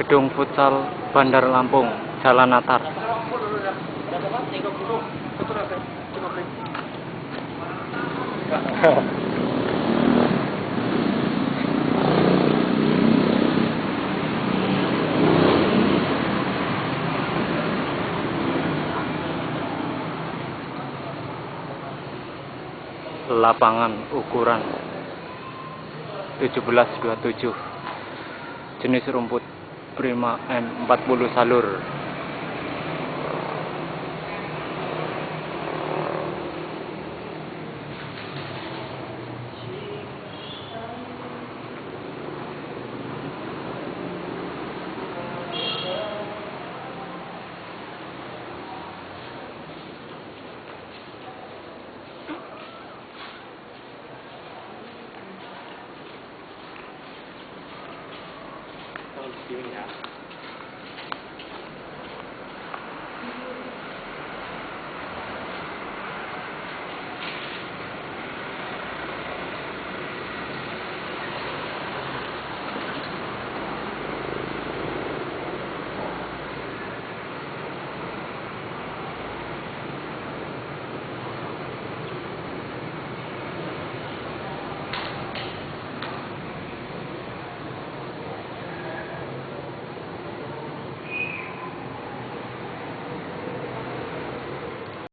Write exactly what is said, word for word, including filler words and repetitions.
Gedung Futsal Bandar Lampung, Jalan Natar. Lapangan ukuran tujuh belas dua tujuh, jenis rumput Prima M empat puluh Salur.